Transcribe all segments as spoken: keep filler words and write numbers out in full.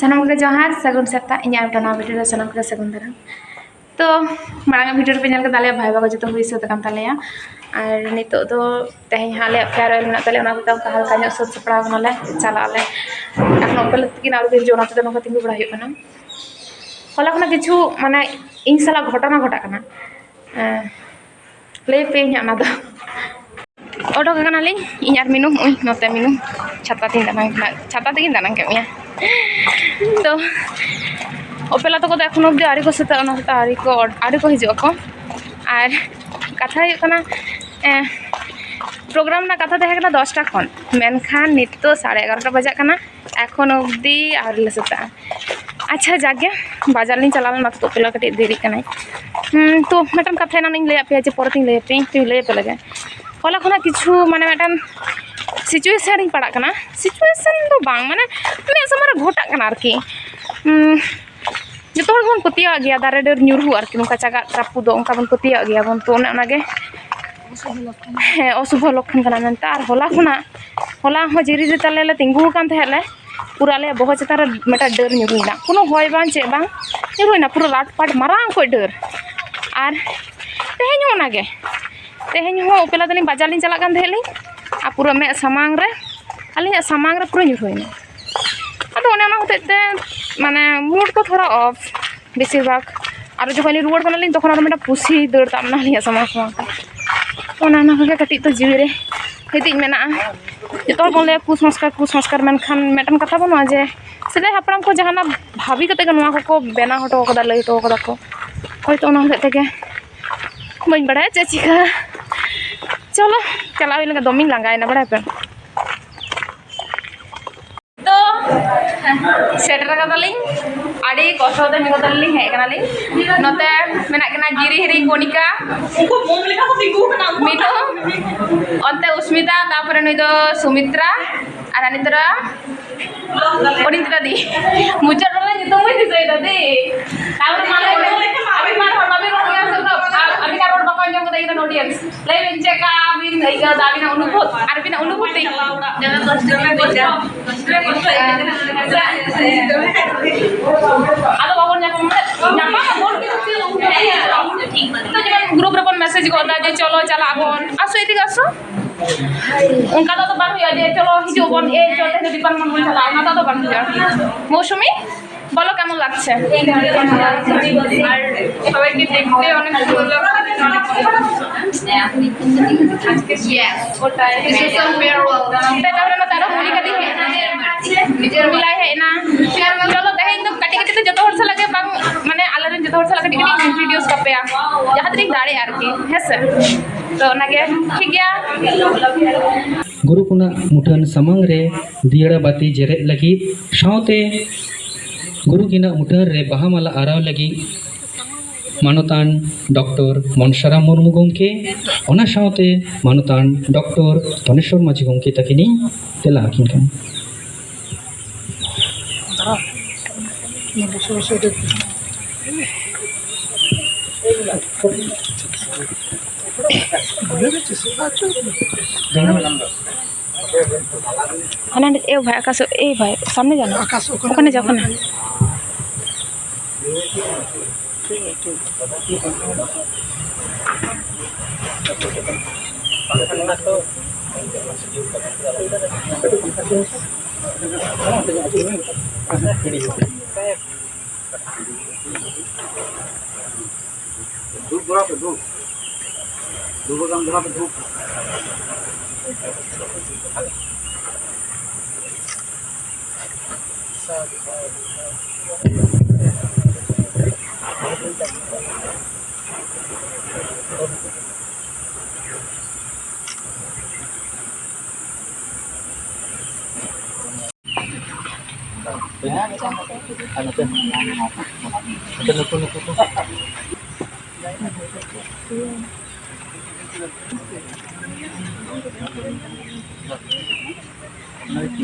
ᱥᱟᱱᱟᱢ ᱠᱚᱜᱮ ᱡᱚᱦᱟᱨ, ᱥᱟᱹᱜᱩᱱ ᱥᱮᱛᱟᱜ᱾ ᱤᱧᱟᱹᱜ ᱟᱨ ᱢᱤᱫᱴᱟᱝ ᱱᱟᱣᱟ video ᱨᱮ ᱥᱟᱱᱟᱢ ᱠᱚᱜᱮ ᱥᱟᱹᱜᱩᱱ ᱫᱟᱨᱟᱢ᱾ ᱛᱚ, ᱢᱟᱲᱟᱝ ᱟᱜ video ᱨᱮᱯᱮ ᱧᱮᱞ ᱠᱮᱫᱟ, ᱟᱞᱮᱭᱟᱜ viva ᱠᱚ ᱡᱚᱛᱚ ᱦᱩᱭ ᱥᱟᱹᱛ ᱟᱠᱟᱱ ᱛᱟᱞᱮᱭᱟ᱾ ᱟᱨ ᱱᱤᱛᱚᱜ ᱫᱚ ᱛᱮᱦᱮᱧ ᱦᱟᱸᱜ ᱟᱞᱮᱭᱟᱜ farewell ᱢᱮᱱᱟᱜ ᱛᱟᱞᱮᱭᱟ, ᱚᱱᱟ ᱠᱚᱛᱮ ᱚᱱᱠᱟ ᱦᱟᱞᱠᱟ ᱧᱚᱜ ᱥᱟᱹᱛ ᱥᱟᱯᱲᱟᱣ ᱠᱟᱱᱟᱞᱮ, ᱪᱟᱞᱟᱜ ᱟᱞᱮ᱾ ᱮᱠᱷᱚᱱ ᱚᱠᱚᱭ ᱞᱟᱹᱠᱛᱤ ᱠᱟᱱᱟ, ᱟᱹᱣᱨᱤ ᱠᱚ ᱦᱤᱡᱩᱜᱼᱟ, ᱚᱱᱟ ᱛᱮᱫᱚ ᱱᱚᱝᱠᱟ ᱛᱤᱸᱜᱩ ᱵᱟᱲᱟ ᱦᱩᱭᱩᱜ ᱠᱟᱱᱟ᱾ ᱦᱚᱞᱟ ᱠᱷᱚᱱᱟᱜ ᱠᱤᱪᱷᱩ, ᱢᱟᱱᱮ, ᱤᱧ ᱥᱟᱞᱟᱜ ᱜᱷᱚᱴᱚᱱᱟ ᱜᱷᱚᱴᱟᱜ ᱠᱟᱱᱟ᱾ ᱮᱸ, ᱞᱟᱹᱭ ᱯᱮᱭᱟᱹᱧ ᱦᱟᱸᱜ ᱚᱱᱟ ᱫᱚ᱾ ᱚᱰᱚᱠ ᱟᱠᱟᱱᱟᱞᱤᱧ, ᱤᱧ ᱟᱨ ᱢᱤᱱᱩ᱾ ᱩᱭ, ᱱᱚᱛᱮ ᱢᱤᱱᱩ, ᱪᱷᱟᱛᱟ ᱛᱤᱧ ᱫᱟᱱᱟᱝ ᱠᱮᱫᱟ, ᱪᱷᱟᱛᱟ ᱛᱮᱜᱤᱧ ᱫᱟᱱᱟᱝ ᱠᱮᱫ ᱢᱮᱭᱟ᱾ ᱛᱚ, ᱚᱯᱮᱞᱟ ᱛᱟᱠᱚ ᱫᱚ ᱮᱠᱷᱚᱱ ᱚᱵᱫᱤ ᱟᱹᱣᱨᱤ ᱠᱚ ᱥᱟᱹᱛᱟᱹᱜᱼᱟ, ᱚᱱᱟ ᱠᱷᱟᱹᱛᱤᱨ ᱟᱹᱣᱨᱤ ᱠᱚ, ᱟᱹᱣᱨᱤ ᱠᱚ ᱦᱤᱡᱩᱜ ᱟᱠᱚ᱾ ᱟᱨ ᱠᱟᱛᱷᱟ ᱦᱩᱭᱩᱜ ᱠᱟᱱᱟ, ᱮᱸ, program ᱨᱮᱱᱟᱜ ᱠᱟᱛᱷᱟ ᱛᱟᱦᱮᱸ ᱠᱟᱱᱟ ᱫᱚᱥᱴᱟ ᱠᱷᱚᱱ, ᱢᱮᱱᱠᱷᱟᱱ ᱱᱤᱛᱚᱜ ᱥᱟᱲᱮ ᱮᱜᱟᱨᱚᱴᱟ ᱵᱟᱡᱟᱜ ᱠᱟᱱᱟ, ᱮᱠᱷᱚᱱ ᱚᱵᱫᱤ ᱟᱹᱣᱨᱤ ᱞᱮ ᱥᱟᱹᱛᱟᱹᱜᱼᱟ᱾ ᱟᱪᱪᱷᱟ, ᱡᱟᱠ ᱜᱮ, ᱵᱟᱡᱟᱨ ᱞᱤᱧ ᱪᱟᱞᱟᱣ ᱞᱮᱱᱟ, ᱛᱚ ᱚᱯᱮᱞᱟ ᱠᱟᱹᱴᱤᱡ ᱫᱮᱨᱤᱜ ᱠᱟᱱᱟᱭ᱾ ᱦᱩᱸ, ᱛᱚ ᱢᱤᱫᱴᱟᱝ ᱠᱟᱛᱷᱟ ᱮᱱᱟᱝ ᱤᱧ ᱞᱟᱹᱭᱟᱫ ᱯᱮᱭᱟ ᱡᱮ ᱯᱚᱨᱮ ᱛᱤᱧ ᱞᱟᱹᱭ ᱟᱯᱮᱭᱟ, ᱛᱚᱧ ᱞᱟᱹᱭ ᱟᱯᱮ ᱞᱮᱜᱮ᱾ ᱦᱚᱞᱟ ᱠᱷᱚᱱᱟᱜ ᱠᱤᱪᱷᱩ, ᱢᱟᱱᱮ, ᱢᱤᱫᱴᱟᱝ situation ᱨᱤᱧ ᱯᱟᱲᱟᱜ ᱠᱟᱱᱟ᱾ Situation ᱫᱚ ᱵᱟᱝ, ᱢᱟᱱᱮ, ᱢᱮᱫ ᱥᱟᱢᱟᱝ ᱨᱮ ᱜᱷᱚᱴᱟᱜ ᱠᱟᱱᱟ ᱟᱨᱠᱤ᱾ ᱩᱸ, ᱡᱚᱛᱚ ᱦᱚᱲ ᱜᱮᱵᱚᱱ ᱯᱟᱹᱛᱭᱟᱹᱣᱟᱜ ᱜᱮᱭᱟ, ᱫᱟᱨᱮ ᱰᱟᱹᱨ ᱧᱩᱨᱦᱩ ᱟᱨᱠᱤ, ᱱᱚᱝᱠᱟ ᱪᱟᱜᱟᱫ ᱨᱟᱹᱯᱩᱫᱚᱜ, ᱚᱱᱠᱟ ᱵᱚᱱ ᱯᱟᱹᱛᱭᱟᱹᱣᱟᱜ ᱜᱮᱭᱟ ᱵᱚᱱ᱾ ᱛᱚ ᱚᱱᱮ ᱚᱱᱟᱜᱮ, ᱦᱮᱸ, ᱚᱥᱩᱵᱷᱚ ᱞᱚᱠᱠᱷᱚᱱ ᱠᱟᱱᱟ ᱢᱮᱱᱛᱮ᱾ ᱟᱨ ᱦᱚᱞᱟ ᱠᱷᱚᱱᱟᱜ, ᱦᱚᱞᱟ ᱦᱚᱸ ᱡᱤᱨᱤ ᱡᱟᱹᱛᱟᱞᱮ ᱞᱮ ᱛᱤᱸᱜᱩ ᱟᱠᱟᱱ ᱛᱟᱦᱮᱸᱫ ᱞᱮ, ᱯᱩᱨᱟᱹ ᱟᱞᱮᱭᱟᱜ ᱵᱚᱦᱚᱜ ᱪᱮᱛᱟᱱ ᱨᱮ ᱢᱤᱫᱴᱟᱝ ᱰᱟᱹᱨ ᱧᱩᱨᱦᱩᱭᱮᱱᱟ, ᱠᱳᱱᱳ ᱦᱚᱭ ᱵᱟᱝ ᱪᱮᱫ ᱵᱟᱝ, ᱧᱩᱨᱦᱩᱭᱮᱱᱟ ᱯᱩᱨᱟᱹ ᱞᱟᱴ ᱯᱟᱴ ᱢᱟᱨᱟᱝ ᱠᱚᱡ ᱰᱟᱹᱨ᱾ ᱟᱨ ᱛᱮᱦᱮᱧ ᱦᱚᱸ ᱚᱱᱟᱜᱮ, ᱛᱮᱦᱮᱧ ᱦᱚᱸ ᱚᱯᱮᱞᱟ ᱛᱟᱹᱞᱤᱧ ᱵᱟᱡᱟᱨ ᱞᱤᱧ ᱪᱟᱞᱟᱜ ᱠᱟᱱ ᱛᱟᱦᱮᱸᱫ ᱞᱤᱧ, ᱟᱨ ᱯᱩᱨᱟᱹ ᱢᱮᱫ ᱥᱟᱢᱟᱝ ᱨᱮ, ᱟᱹᱞᱤᱧᱟᱜ ᱥᱟᱢᱟᱝ ᱨᱮ ᱯᱩᱨᱟᱹ ᱧᱩᱨᱦᱩᱭᱮᱱᱟ᱾ ᱟᱫᱚ ᱚᱱᱮ ᱚᱱᱟ ᱦᱚᱛᱮᱡ ᱛᱮ, ᱢᱟᱱᱮ, mood ᱠᱚ ᱛᱷᱚᱲᱟ off ᱵᱮᱥᱤᱨ ᱵᱷᱟᱜᱽ᱾ ᱟᱨ ᱡᱚᱠᱷᱚᱱ ᱞᱤᱧ ᱨᱩᱣᱟᱹᱲ ᱠᱟᱱᱟᱞᱤᱧ, ᱛᱚᱠᱷᱚᱱ ᱟᱨᱚ ᱢᱤᱫᱴᱟᱝ ᱯᱩᱥᱤ ᱫᱟᱹᱲ ᱛᱟᱵ ᱮᱱᱟ ᱟᱹᱞᱤᱧᱟᱜ ᱥᱟᱢᱟᱝ ᱥᱟᱢᱟᱝ ᱛᱮ᱾ ᱚᱱᱟ, ᱚᱱᱟ ᱠᱚᱜᱮ ᱠᱟᱹᱴᱤᱡ ᱫᱚ ᱡᱤᱣᱤ ᱨᱮ ᱦᱤᱫᱤᱡ ᱢᱮᱱᱟᱜᱼᱟ᱾ ᱡᱚᱛᱚ ᱦᱚᱲ ᱵᱚᱱ ᱞᱟᱹᱭᱟ ᱠᱩᱥᱚᱝᱥᱠᱟᱨ, ᱠᱩᱥᱚᱝᱥᱠᱟᱨ, ᱢᱮᱱᱠᱷᱟᱱ ᱢᱤᱫᱴᱟᱝ ᱠᱟᱛᱷᱟ ᱵᱟᱹᱱᱩᱜᱼᱟ ᱡᱮ ᱥᱮᱫᱟᱭ ᱦᱟᱯᱲᱟᱢ ᱠᱚ ᱡᱟᱦᱟᱱᱟᱜ ᱵᱷᱟᱵᱤ ᱠᱟᱛᱮ ᱜᱮ ᱱᱚᱣᱟ ᱠᱚᱠᱚ ᱵᱮᱱᱟᱣ ᱦᱚᱴᱚ ᱠᱟᱫᱟ, ᱞᱟᱹᱭ ᱦᱚᱴᱚ ᱠᱟᱫᱟ ᱠᱚ᱾ ᱦᱳᱭᱛᱳ ᱚᱱᱟ ᱦᱚᱛᱮᱡ ᱛᱮᱜᱮ ᱵᱟᱹᱧ ᱵᱟᱲᱟᱭᱟ ᱪᱮᱫ ᱪᱤᱠᱟᱹ᱾ ᱪᱚᱞᱚ, ᱪᱟᱞᱟᱣ ᱦᱩᱭ ᱞᱮᱱᱠᱷᱟᱱ ᱫᱚᱢᱮᱧ ᱞᱟᱸᱜᱟᱭᱮᱱᱟ, ᱵᱟᱲᱟᱭ ᱯᱮ᱾ ᱛᱚ, ᱥᱮᱴᱮᱨ ᱠᱟᱫᱟᱞᱤᱧ, ᱟᱹᱰᱤ ᱠᱚᱥᱴᱚ ᱛᱮ ᱢᱤᱫ ᱠᱟᱛᱮ ᱞᱤᱧ ᱦᱮᱡ ᱠᱟᱱᱟᱞᱤᱧ᱾ ᱱᱚᱛᱮ ᱢᱮᱱᱟᱜ ᱠᱤᱱᱟ ᱜᱤᱨᱤ ᱦᱤᱨᱤ ᱠᱚᱱᱤᱠᱟ, ᱩᱱᱠᱩ ᱢᱳᱢ ᱞᱮᱠᱟ ᱠᱚ ᱛᱤᱸᱜᱩ ᱠᱟᱱᱟ, ᱩᱱᱠᱩ ᱢᱤᱱᱩ, ᱚᱱᱛᱮ ᱩᱥᱢᱤᱛᱟ, ᱛᱟᱯᱚᱨᱮ ᱱᱩᱭ ᱫᱚ ᱥᱩᱢᱤᱛᱨᱟ, ᱟᱨ ᱦᱟᱹᱱᱤ ᱛᱚᱨᱟ ᱚᱱᱤᱛᱟ ᱫᱤ᱾ ᱢᱩᱪᱟᱹᱫ ᱨᱮ ᱧᱩᱛᱩᱢ ᱵᱟᱹᱧ ᱫᱤᱥᱟᱹᱭᱮᱫᱟ ᱫᱤ᱾ ᱛᱟᱯᱚᱨᱮ ᱢᱟ ᱞᱟᱹᱭ ᱢᱮ, ᱟᱹᱵᱤᱱ ᱢᱟ ᱦᱚᱲ ᱵᱟᱹᱵᱤᱱ ᱨᱚᱲ ᱜᱮᱭᱟ, ᱥᱩᱫᱷᱩ ᱟᱹᱵᱤᱱᱟᱜ ᱨᱚᱲ ᱵᱟᱠᱚ ᱟᱸᱡᱚᱢ ᱟᱹᱰᱤ ᱜᱟᱱ audience, ᱞᱟᱹᱭ ᱵᱤᱱ ᱪᱮᱫ ᱞᱮᱠᱟ ᱵᱤᱱ ᱟᱹᱭᱠᱟᱹᱣ ᱫᱟ, ᱟᱹᱵᱤᱱᱟᱜ ᱚᱱᱩᱵᱷᱚᱵ, ᱟᱨ ᱟᱹᱵᱤᱱᱟᱜ ᱚᱱᱩᱵᱷᱩᱛᱤ? ᱟᱫᱚ ᱵᱟᱵᱚᱱ ᱧᱟᱯᱟᱢ, ᱧᱟᱯᱟᱢ ᱟᱵᱚᱱ᱾ ᱱᱤᱛᱚᱜ ᱡᱮᱢᱚᱱ group ᱨᱮᱵᱚᱱ message ᱜᱚᱫ ᱫᱟ ᱡᱮ ᱪᱚᱞᱚ ᱪᱟᱞᱟᱜ ᱟᱵᱚᱱ, ᱟᱥᱚ ᱤᱫᱤ ᱜᱟᱥᱚ᱾ ᱚᱱᱠᱟ ᱫᱚ ᱟᱫᱚ ᱵᱟᱝ ᱦᱩᱭᱩᱜᱼᱟ ᱡᱮ ᱪᱚᱞᱚ ᱦᱤᱡᱩᱜ ᱵᱚᱱ, ᱮ ᱪᱚ ᱛᱮᱦᱮᱧ ᱫᱚ department ᱵᱚᱱ ᱪᱟᱞᱟᱜᱼᱟ, ᱚᱱᱟ ᱫᱚ ᱟᱫᱚ ᱵᱟᱝ ᱦᱩᱭᱩᱜᱼᱟ᱾ মৌসুমী, বলো কেমন লাগছে? আর সবাইকে দেখতে অনেক সুন্দর লাগছে, অনেক ভালো লাগছে। আজকে ওটাই। তাই তাহলে ᱱᱚᱛᱮ ᱟᱨᱚ ᱢᱚᱱᱤᱠᱟ ᱫᱤ ᱦᱮᱡ ᱮᱱᱟ, ᱢᱤᱞᱟᱭ ᱦᱮᱡ ᱮᱱᱟ᱾ ᱪᱚᱞᱚ, ᱛᱮᱦᱮᱧ ᱫᱚ ᱠᱟᱹᱴᱤᱡ ᱠᱟᱹᱴᱤᱡ ᱛᱮ ᱡᱚᱛᱚ ᱦᱚᱲ ᱥᱟᱞᱟᱜ ᱜᱮ ᱵᱟᱝ, ᱢᱟᱱᱮ ᱟᱞᱮ ᱨᱮᱱ ᱡᱚᱛᱚ ᱦᱚᱲ ᱥᱟᱞᱟᱜ ᱠᱟᱹᱴᱤᱡ ᱠᱟᱹᱴᱤᱡ introduce ᱠᱟᱯᱮᱭᱟ, ᱡᱟᱦᱟᱸ ᱛᱤᱱᱟᱹᱜ ᱤᱧ ᱫᱟᱲᱮᱭᱟᱜᱼᱟ ᱟᱨᱠᱤ, ᱦᱮᱸ ᱥᱮ? ᱛᱚ ᱚᱱᱟᱜᱮ ᱴᱷᱤᱠ ᱜᱮᱭᱟ᱾ ᱜᱩᱨᱩ ᱠᱷᱚᱱᱟᱜ ᱢᱩᱴᱷᱟᱹᱱ ᱥᱟᱢᱟᱝ ᱨᱮ ᱫᱤᱭᱟᱹᱲᱟ ᱵᱟᱹᱛᱤ ᱡᱮᱨᱮᱫ ᱞᱟᱹᱜᱤᱫ ᱥᱟᱶᱛᱮ ᱜᱩᱨᱩ ᱠᱤᱱᱟᱜ ᱢᱩᱴᱷᱟᱹᱱ ᱨᱮ ᱵᱟᱦᱟ ᱢᱟᱞᱟ ᱟᱨᱟᱣ ᱞᱟᱹᱜᱤᱫ ᱢᱟᱱᱚᱛᱟᱱ ᱰᱚᱠᱴᱚᱨ ᱢᱚᱱᱥᱟᱨᱟᱢ ᱢᱩᱨᱢᱩ ᱜᱚᱢᱠᱮ, ᱚᱱᱟ ᱥᱟᱶᱛᱮ ᱢᱟᱱᱚᱛᱟᱱ ᱰᱚᱠᱴᱚᱨ ᱫᱷᱚᱱᱮᱥᱣᱚᱨ ᱢᱟᱹᱡᱷᱤ ᱜᱚᱢᱠᱮ ᱛᱟᱹᱠᱤᱱᱤᱧ ᱛᱮᱞᱟ ᱟᱹᱠᱤᱱ ᱠᱟᱱᱟ᱾ ᱦᱟᱱᱟ ᱮ ᱵᱷᱟᱭ, ᱟᱠᱟᱥ, ᱮ ᱵᱷᱟᱭ, ᱥᱟᱢᱱᱮ ᱡᱟᱱᱟ। ᱟᱠᱟᱥ, ᱚᱠᱟᱨᱮ? ᱳᱠᱟᱱᱮ ᱡᱟᱣ ᱠᱟᱱᱟ। धूप धरा पे धूप। धूप एकदम धरा पे धूप।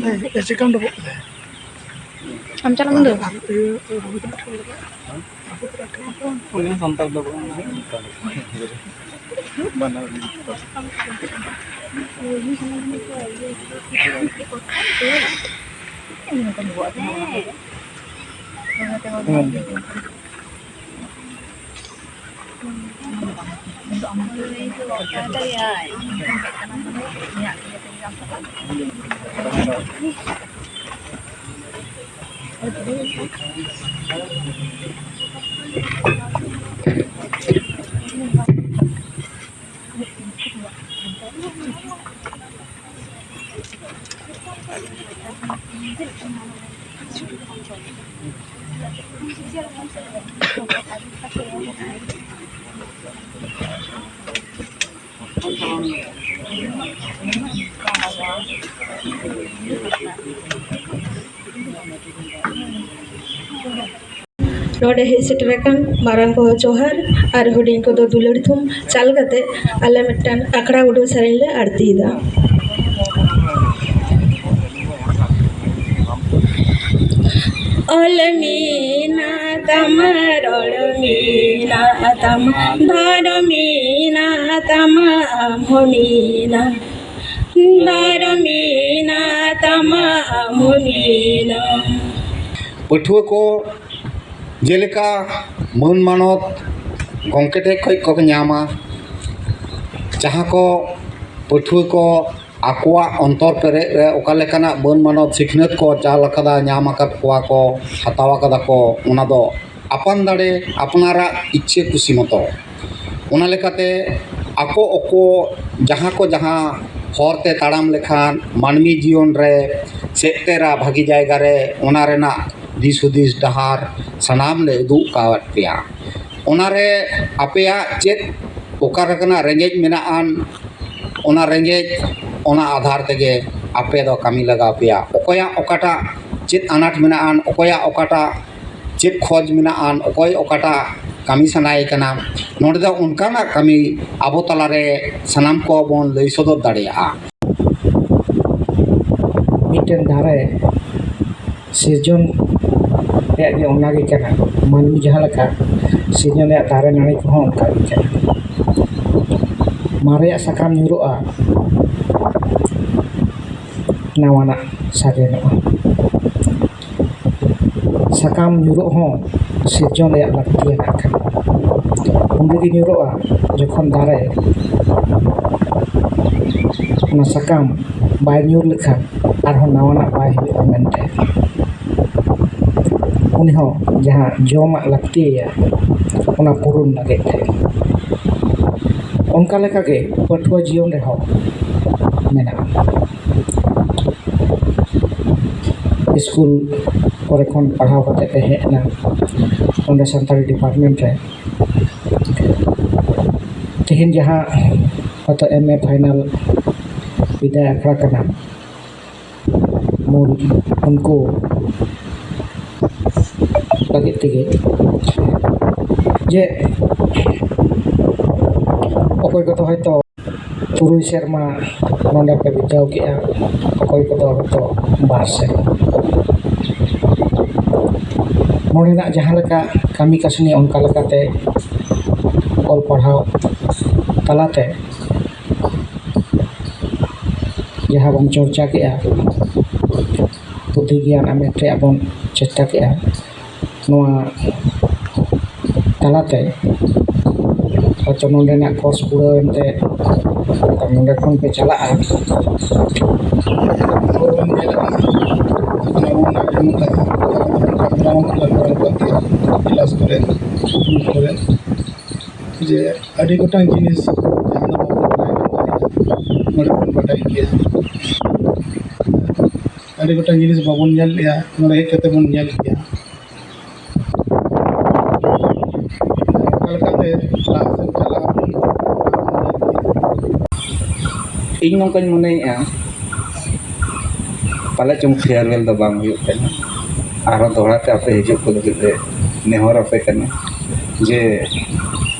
ᱮ, ᱮ, ᱪᱮᱠᱟᱢ ᱰᱚᱵᱚᱜ ᱠᱮᱫᱟ? ᱟᱢ ᱪᱟᱞᱟᱜ ᱢᱮ ᱫᱩ᱾ ᱟᱨ ᱤᱭᱟᱹ, ᱨᱚᱵᱤᱱᱫᱨᱚ ᱴᱷᱮᱱ ᱞᱟᱜᱟᱜᱼᱟ᱾ ᱩᱱᱤ ᱦᱚᱸ ᱥᱟᱱᱛᱟᱲ ᱫᱚ ᱵᱟᱝ ᱠᱟᱱᱟᱭ᱾ ᱵᱟᱱᱟᱨ ᱜᱮ᱾ ᱱᱚᱰᱮ ᱦᱮᱡ ᱥᱮᱴᱮᱨ ᱟᱠᱟᱱ ᱢᱟᱨᱟᱝ ᱠᱚ ᱡᱚᱦᱟᱨ ᱟᱨ ᱦᱩᱰᱤᱧ ᱠᱚᱫᱚ ᱫᱩᱞᱟᱹᱲ ᱛᱷᱩᱢ ᱪᱟᱞ ᱠᱟᱛᱮ ᱟᱞᱮ ᱢᱤᱫᱴᱟᱝ ᱟᱠᱷᱲᱟ ᱩᱰᱩᱠ ᱥᱮᱨᱮᱧ ᱞᱮ ᱟᱬᱛᱤᱭᱮᱫᱟ᱾ ᱚᱞ ᱢᱮᱱᱟᱜ ᱛᱟᱢᱟ, ᱨᱚᱲ ᱢᱮᱱᱟᱜ ᱛᱟᱢᱟ, ᱫᱷᱚᱨᱚᱢ ᱢᱮᱱᱟᱜ ᱛᱟᱢᱟ, ᱟᱢ ᱦᱚᱸ ᱢᱮᱱᱟᱢ᱾ ᱫᱷᱚᱨᱚᱢ ᱢᱮᱱᱟᱜ ᱛᱟᱢᱟ, ᱟᱢ ᱦᱚᱸ ᱢᱮᱱᱟᱢ᱾ ᱯᱟᱹᱴᱷᱩᱣᱟᱹ ᱠᱚ ᱡᱮᱞᱮᱠᱟ ᱢᱟᱹᱱ ᱢᱟᱱᱚᱛ ᱜᱚᱢᱠᱮ ᱴᱷᱮᱱ ᱠᱷᱚᱱ ᱠᱚ ᱧᱟᱢᱟ, ᱡᱟᱦᱟᱸ ᱠᱚ ᱯᱟᱹᱴᱷᱩᱣᱟᱹ ᱠᱚ ᱟᱠᱚᱣᱟᱜ ᱚᱱᱛᱚᱨ ᱯᱮᱨᱮᱡ ᱨᱮ ᱚᱠᱟ ᱞᱮᱠᱟᱱᱟᱜ ᱢᱟᱹᱱ ᱢᱟᱱᱚᱛ ᱥᱤᱠᱷᱱᱟᱹᱛ ᱠᱚ ᱪᱟᱞ ᱟᱠᱟᱫᱟ, ᱧᱟᱢ ᱟᱠᱟᱫ ᱠᱚᱣᱟ ᱠᱚ, ᱦᱟᱛᱟᱣ ᱟᱠᱟᱫᱟ ᱠᱚ, ᱚᱱᱟ ᱫᱚ ᱟᱯᱟᱱ ᱫᱟᱲᱮ, ᱟᱯᱱᱟᱨᱟᱜ ᱤᱪᱪᱷᱟᱹ ᱠᱩᱥᱤ ᱢᱚᱛᱚ᱾ ᱚᱱᱟ ᱞᱮᱠᱟᱛᱮ ᱟᱠᱚ ᱟᱠᱚ ᱡᱟᱦᱟᱸ ᱠᱚ ᱡᱟᱦᱟᱸ ᱦᱚᱨ ᱛᱮ ᱛᱟᱲᱟᱢ ᱞᱮᱠᱷᱟᱱ ᱢᱟᱹᱱᱢᱤ ᱡᱤᱭᱚᱱ ᱨᱮ ᱥᱮᱫ ᱛᱮᱨᱟ ᱵᱷᱟᱹᱜᱤ ᱡᱟᱭᱜᱟ ᱨᱮ, ᱚᱱᱟ ᱨᱮᱱᱟᱜ ᱫᱤᱥ ᱦᱩᱫᱤᱥ ᱰᱟᱦᱟᱨ ᱥᱟᱱᱟᱢ ᱞᱮ ᱩᱫᱩᱜ ᱟᱠᱟᱫ ᱯᱮᱭᱟ᱾ ᱚᱱᱟᱨᱮ ᱟᱯᱮᱭᱟᱜ ᱪᱮᱫ ᱚᱠᱟ ᱞᱮᱠᱟᱱᱟᱜ ᱨᱮᱸᱜᱮᱡ ᱢᱮᱱᱟᱜ ᱟᱱ, ᱚᱱᱟ ᱨᱮᱸᱜᱮᱡ, ᱚᱱᱟ ᱟᱫᱷᱟᱨ ᱛᱮᱜᱮ ᱟᱯᱮ ᱫᱚ ᱠᱟᱹᱢᱤ ᱞᱟᱜᱟᱣ ᱯᱮᱭᱟ᱾ ᱚᱠᱚᱭᱟᱜ ᱚᱠᱟᱴᱟᱜ ᱪᱮᱫ ᱟᱱᱟᱴ ᱢᱮᱱᱟᱜ ᱟᱱ, ᱚᱠᱚᱭᱟᱜ ᱚᱠᱟᱴᱟᱜ ᱪᱮᱫ ᱠᱷᱚᱡᱽ ᱢᱮᱱᱟᱜ ᱟᱱ, ᱚᱠᱚᱭ ᱚᱠᱟᱴᱟᱜ ᱠᱟᱹᱢᱤ ᱥᱟᱱᱟᱭᱮ ᱠᱟᱱᱟ, ᱱᱚᱰᱮ ᱫᱚ ᱚᱱᱠᱟᱱᱟᱜ ᱠᱟᱹᱢᱤ ᱟᱵᱚ ᱛᱟᱞᱟᱨᱮ ᱥᱟᱱᱟᱢ ᱠᱚ ᱵᱚᱱ ᱞᱟᱹᱭ ᱥᱚᱫᱚᱨ ᱫᱟᱲᱮᱭᱟᱜᱼᱟ᱾ ᱢᱤᱫᱴᱮᱱ ᱫᱟᱨᱮ ᱥᱤᱨᱡᱚᱱ ᱨᱮᱭᱟᱜ ᱜᱮ ᱚᱱᱟᱜᱮ ᱠᱟᱱᱟ᱾ ᱢᱟᱹᱱᱢᱤ ᱡᱟᱦᱟᱸ ᱞᱮᱠᱟ ᱥᱤᱨᱡᱚᱱ ᱨᱮᱭᱟᱜ ᱫᱟᱨᱮ ᱱᱟᱹᱲᱤ ᱠᱚᱦᱚᱸ ᱚᱱᱠᱟ ᱜᱮ ᱠᱟᱱᱟ᱾ ᱢᱟᱨᱮᱭᱟᱜ ᱥᱟᱠᱟᱢ ᱧᱩᱨᱩᱜᱼᱟ, ᱱᱟᱣᱟᱱᱟᱜ ᱥᱟᱜᱮᱱᱚᱜᱼᱟ᱾ ᱥᱟᱠᱟᱢ ᱧᱩᱨᱩᱜ ᱦᱚᱸ ᱥᱤᱨᱡᱚᱱ ᱨᱮᱭᱟᱜ ᱞᱟᱹᱠᱛᱤᱭᱟᱱᱟᱜ ᱠᱟᱱᱟ᱾ ᱩᱱ ᱨᱮᱜᱮ ᱧᱩᱨᱩᱜᱼᱟ, ᱡᱚᱠᱷᱚᱱ ᱫᱟᱨᱮ ᱚᱱᱟ ᱥᱟᱠᱟᱢ ᱵᱟᱭ ᱧᱩᱨ ᱞᱮᱠᱷᱟᱱ ᱟᱨᱦᱚᱸ ᱱᱟᱣᱟᱱᱟᱜ ᱵᱟᱭ ᱦᱩᱭᱩᱜᱼᱟ ᱢᱮᱱᱛᱮ᱾ ᱩᱱᱤ ᱦᱚᱸ ᱡᱟᱦᱟᱸ ᱡᱚᱢᱟᱜ ᱞᱟᱹᱠᱛᱤᱭᱟᱭᱟ, ᱚᱱᱟ ᱯᱩᱨᱩᱱ ᱞᱟᱹᱜᱤᱫ ᱛᱮ᱾ ᱚᱱᱠᱟ ᱞᱮᱠᱟᱜᱮ ᱯᱟᱹᱴᱷᱩᱣᱟᱹ ᱡᱤᱭᱚᱱ ᱨᱮᱦᱚᱸ ᱢᱮᱱᱟᱜᱼᱟ᱾ ᱥᱠᱩᱞ ᱠᱚᱨᱮ ᱠᱷᱚᱱ ᱯᱟᱲᱦᱟᱣ ᱠᱟᱛᱮ ᱯᱮ ᱦᱮᱡ ᱮᱱᱟ ᱱᱚᱰᱮ ᱥᱟᱱᱛᱟᱲᱤ ᱰᱤᱯᱟᱨᱴᱢᱮᱱᱴ ᱨᱮ᱾ ᱛᱮᱦᱮᱧ ᱡᱟᱦᱟᱸ ᱦᱚᱭᱛᱳ ᱮᱢ ᱮ ᱯᱷᱟᱭᱱᱟᱞ ᱵᱤᱫᱟᱭ ᱟᱠᱷᱲᱟ ᱠᱟᱱᱟ, ᱢᱩᱞ ᱩᱱᱠᱩ ᱞᱟᱹᱜᱤᱫ ᱛᱮᱜᱮ, ᱡᱮ ᱚᱠᱚᱭ ᱠᱚᱫᱚ ᱦᱚᱭᱛᱳ ᱛᱩᱨᱩᱭ ᱥᱮᱨᱢᱟ ᱱᱚᱰᱮ ᱯᱮ ᱵᱤᱛᱟᱹᱣ ᱠᱮᱜᱼᱟ, ᱚᱠᱚᱭ ᱠᱚᱫᱚ ᱦᱚᱭᱛᱳ ᱵᱟᱨ ᱥᱮᱨᱢᱟ᱾ ᱱᱚᱰᱮᱱᱟᱜ ᱡᱟᱦᱟᱸ ᱞᱮᱠᱟ ᱠᱟᱹᱢᱤ ᱠᱟᱹᱥᱱᱤ, ᱚᱱᱠᱟ ᱞᱮᱠᱟᱛᱮ ᱚᱞ ᱯᱟᱲᱦᱟᱣ ᱛᱟᱞᱟᱛᱮ ᱡᱟᱦᱟᱸ ᱵᱚᱱ ᱪᱚᱨᱪᱟ ᱠᱮᱜᱼᱟ, ᱯᱩᱛᱷᱤ ᱜᱮᱭᱟᱱ ᱟᱢᱮᱴ ᱨᱮᱭᱟᱜ ᱵᱚᱱ ᱪᱮᱥᱴᱟ ᱠᱮᱜᱼᱟ, ᱱᱚᱣᱟ ᱛᱟᱞᱟᱛᱮ ᱦᱚᱭᱛᱳ ᱱᱚᱰᱮᱱᱟᱜ ᱠᱳᱨᱥ ᱯᱩᱨᱟᱹᱣ ᱮᱱᱛᱮ ᱱᱚᱰᱮ ᱠᱷᱚᱱ ᱯᱮ ᱪᱟᱞᱟᱜᱼᱟ᱾ ᱠᱞᱟᱥ ᱠᱚᱨᱮ, ᱥᱠᱩᱞ ᱠᱚᱨᱮ, ᱡᱮ ᱟᱹᱰᱤ ᱜᱚᱴᱟᱝ ᱡᱤᱱᱤᱥ ᱡᱟᱦᱟᱸ ᱫᱚ ᱵᱟᱵᱚᱱ ᱵᱟᱰᱟᱭ ᱠᱟᱱ ᱛᱟᱦᱮᱸᱫ, ᱱᱚᱰᱮ ᱵᱚᱱ ᱵᱟᱰᱟᱭ ᱜᱮᱭᱟ᱾ ᱟᱹᱰᱤ ᱜᱚᱴᱟᱝ ᱡᱤᱱᱤᱥ ᱵᱟᱵᱚᱱ ᱧᱮᱞ ᱞᱮᱜᱼᱟ, ᱱᱚᱰᱮ ᱦᱮᱡ ᱠᱟᱛᱮ ᱵᱚᱱ ᱧᱮᱞ ᱠᱮᱜᱼᱟ᱾ ᱚᱠᱟ ᱞᱮᱠᱟᱛᱮ ᱞᱟᱦᱟ ᱥᱮᱫ ᱪᱟᱞᱟᱜ ᱟᱵᱚᱱ, ᱤᱧ ᱱᱚᱝᱠᱟᱧ ᱢᱚᱱᱮᱭᱮᱫᱼᱟ, ᱯᱟᱞᱮ ᱪᱚᱝ farewell ᱫᱚ ᱵᱟᱝ ᱦᱩᱭᱩᱜ ᱠᱟᱱᱟ, ᱟᱨᱦᱚᱸ ᱫᱚᱦᱲᱟ ᱛᱮ ᱟᱯᱮ ᱦᱤᱡᱩᱜ ᱠᱚ ᱞᱟᱹᱜᱤᱫ ᱞᱮ ᱱᱮᱦᱚᱨ ᱟᱯᱮ ᱠᱟᱱᱟ ᱡᱮ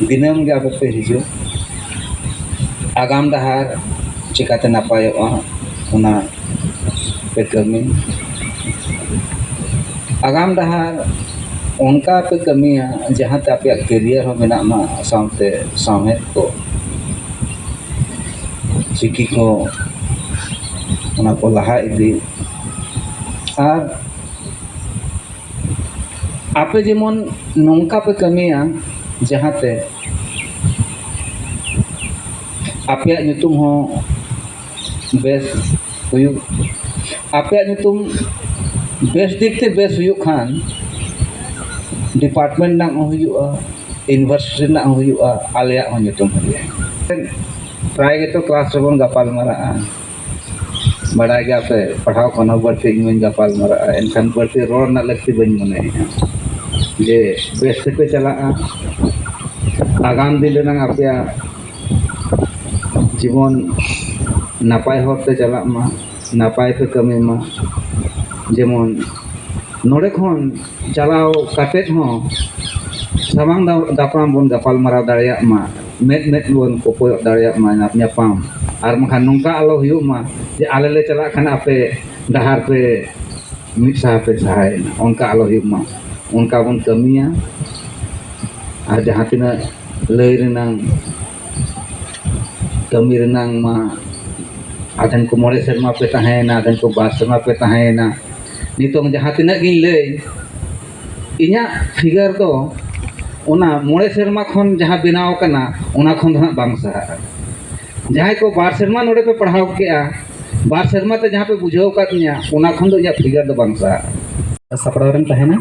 ᱫᱤᱱᱟᱹᱢ ᱜᱮ ᱟᱯᱮ ᱯᱮ ᱦᱤᱡᱩᱜ, ᱟᱜᱟᱢ ᱰᱟᱦᱟᱨ ᱪᱤᱠᱟᱛᱮ ᱱᱟᱯᱟᱭᱚᱜᱼᱟ, ᱚᱱᱟ ᱯᱮ ᱠᱟᱹᱢᱤ᱾ ᱟᱜᱟᱢ ᱰᱟᱦᱟᱨ ᱚᱱᱠᱟ ᱯᱮ ᱠᱟᱹᱢᱤᱭᱟ, ᱡᱟᱦᱟᱸᱛᱮ ᱟᱯᱮᱭᱟᱜ career ᱦᱚᱸ ᱵᱮᱱᱟᱜ ᱢᱟ, ᱥᱟᱶᱛᱮ ᱥᱟᱶᱦᱮᱫ ᱠᱚ ᱪᱤᱠᱤ ᱠᱚ, ᱚᱱᱟ ᱠᱚ ᱞᱟᱦᱟ ᱤᱫᱤ᱾ ᱟᱨ ᱟᱯᱮ ᱡᱮᱢᱚᱱ ᱱᱚᱝᱠᱟ ᱯᱮ ᱠᱟᱹᱢᱤᱭᱟ, ᱡᱟᱦᱟᱸᱛᱮ ᱟᱯᱮᱭᱟᱜ ᱧᱩᱛᱩᱢ ᱦᱚᱸ ᱵᱮᱥ ᱦᱩᱭᱩᱜ, ᱟᱯᱮᱭᱟᱜ ᱧᱩᱛᱩᱢ ᱵᱮᱥ ᱫᱤᱠ ᱛᱮ ᱵᱮᱥ ᱦᱩᱭᱩᱜ ᱠᱷᱟᱱ, ᱰᱤᱯᱟᱨᱴᱢᱮᱱᱴ ᱨᱮᱱᱟᱜ ᱦᱚᱸ ᱦᱩᱭᱩᱜᱼᱟ, ᱤᱭᱩᱱᱤᱵᱷᱟᱨᱥᱤᱴᱤ ᱨᱮᱱᱟᱜ ᱦᱚᱸ ᱦᱩᱭᱩᱜᱼᱟ, ᱟᱞᱮᱭᱟᱜ ᱦᱚᱸ ᱧᱩᱛᱩᱢ ᱦᱩᱭᱩᱜᱼᱟ᱾ ᱯᱨᱟᱭ ᱜᱮᱛᱚ ᱠᱞᱟᱥ ᱨᱮᱵᱚᱱ ᱜᱟᱯᱟᱞ ᱢᱟᱨᱟᱜᱼᱟ, ᱵᱟᱲᱟᱭ ᱜᱮᱭᱟᱯᱮ, ᱯᱟᱲᱦᱟᱣ ᱠᱷᱚᱱ ᱦᱚᱸ ᱵᱟᱹᱲᱛᱤ ᱤᱧ ᱦᱚᱸᱧ ᱜᱟᱯᱟᱞ ᱢᱟᱨᱟᱜᱼᱟ, ᱮᱱᱠᱷᱟᱱ ᱵᱟᱹᱲᱛᱤ ᱨᱚᱲ ᱨᱮᱱᱟᱜ ᱞᱟᱹᱠᱛᱤ ᱵᱟᱹᱧ ᱢᱚᱱᱮᱭᱮᱫᱼᱟ᱾ ᱡᱮ ᱵᱮᱥ ᱛᱮᱯᱮ ᱪᱟᱞᱟᱜᱼᱟ, ᱟᱜᱟᱢ ᱫᱤᱱ ᱨᱮᱱᱟᱝ ᱟᱯᱮᱭᱟᱜ ᱡᱤᱵᱚᱱ ᱱᱟᱯᱟᱭ ᱦᱚᱨ ᱛᱮ ᱪᱟᱞᱟᱜ ᱢᱟ, ᱱᱟᱯᱟᱭ ᱯᱮ ᱠᱟᱹᱢᱤ ᱢᱟ᱾ ᱡᱮᱢᱚᱱ ᱱᱚᱰᱮ ᱠᱷᱚᱱ ᱪᱟᱞᱟᱣ ᱠᱟᱛᱮᱫ ᱦᱚᱸ ᱥᱟᱢᱟᱝ ᱫᱟ-, ᱫᱟᱯᱨᱟᱢ ᱵᱚᱱ ᱜᱟᱯᱟᱞ ᱢᱟᱨᱟᱣ ᱫᱟᱲᱮᱭᱟᱜ ᱢᱟ, ᱢᱮᱫ ᱢᱮᱫ ᱵᱚᱱ ᱠᱚᱯᱚᱭᱚᱜ ᱫᱟᱲᱮᱭᱟᱜ ᱢᱟ, ᱧᱟ-, ᱧᱟᱯᱟᱢ᱾ ᱟᱨ ᱵᱟᱝᱠᱷᱟᱱ ᱱᱚᱝᱠᱟ ᱟᱞᱚ ᱦᱩᱭᱩᱜ ᱢᱟ ᱡᱮ ᱟᱞᱮ ᱞᱮ ᱪᱟᱞᱟᱜ ᱠᱷᱟᱱ ᱟᱯᱮ ᱰᱟᱦᱟᱨ ᱯᱮ ᱢᱤᱫ ᱥᱟᱦᱟ ᱯᱮ ᱥᱟᱦᱟᱭᱮᱱᱟ, ᱚᱱᱠᱟ ᱟᱞᱚ ᱦᱩᱭᱩᱜ ᱢᱟ᱾ ᱚᱱᱠᱟ ᱵᱚᱱ ᱠᱟᱹᱢᱤᱭᱟ᱾ ᱟᱨ ᱡᱟᱦᱟᱸ ᱛᱤᱱᱟᱹᱜ ᱞᱟᱹᱭ ᱨᱮᱱᱟᱝ, ᱠᱟᱹᱢᱤ ᱨᱮᱱᱟᱝ ᱢᱟ, ᱟᱫᱷᱮᱱ ᱠᱚ ᱢᱚᱬᱮ ᱥᱮᱨᱢᱟ ᱯᱮ ᱛᱟᱦᱮᱸᱭᱮᱱᱟ, ᱟᱫᱷᱮᱱ ᱠᱚ ᱵᱟᱨ ᱥᱮᱨᱢᱟ ᱯᱮ ᱛᱟᱦᱮᱸᱭᱮᱱᱟ᱾ ᱱᱤᱛᱚᱝ ᱡᱟᱦᱟᱸ ᱛᱤᱱᱟᱹᱜ ᱜᱤᱧ ᱞᱟᱹᱭ, ᱤᱧᱟᱹᱜ ᱯᱷᱤᱜᱟᱨ ᱫᱚ ᱚᱱᱟ ᱢᱚᱬᱮ ᱥᱮᱨᱢᱟ ᱠᱷᱚᱱ ᱡᱟᱦᱟᱸ ᱵᱮᱱᱟᱣ ᱟᱠᱟᱱᱟ, ᱚᱱᱟ ᱠᱷᱚᱱ ᱫᱚ ᱦᱟᱸᱜ ᱵᱟᱝ ᱥᱟᱦᱟᱜᱼᱟ᱾ ᱡᱟᱦᱟᱸᱭ ᱠᱚ ᱵᱟᱨ ᱥᱮᱨᱢᱟ ᱱᱚᱰᱮ ᱯᱮ ᱯᱟᱲᱦᱟᱣ ᱠᱮᱜᱼᱟ, ᱵᱟᱨ ᱥᱮᱨᱢᱟ ᱛᱮ ᱡᱟᱦᱟᱸ ᱯᱮ ᱵᱩᱡᱷᱟᱹᱣ ᱟᱠᱟᱫ ᱛᱤᱧᱟ, ᱚᱱᱟ ᱠᱷᱚᱱ ᱫᱚ ᱤᱧᱟᱹᱜ ᱯᱷᱤᱜᱟᱨ ᱫᱚ ᱵᱟᱝ ᱥᱟᱦᱟᱜᱼᱟ᱾ ᱥᱟᱯᱲᱟᱣ ᱨᱮᱢ ᱛᱟᱦᱮᱱᱟ᱾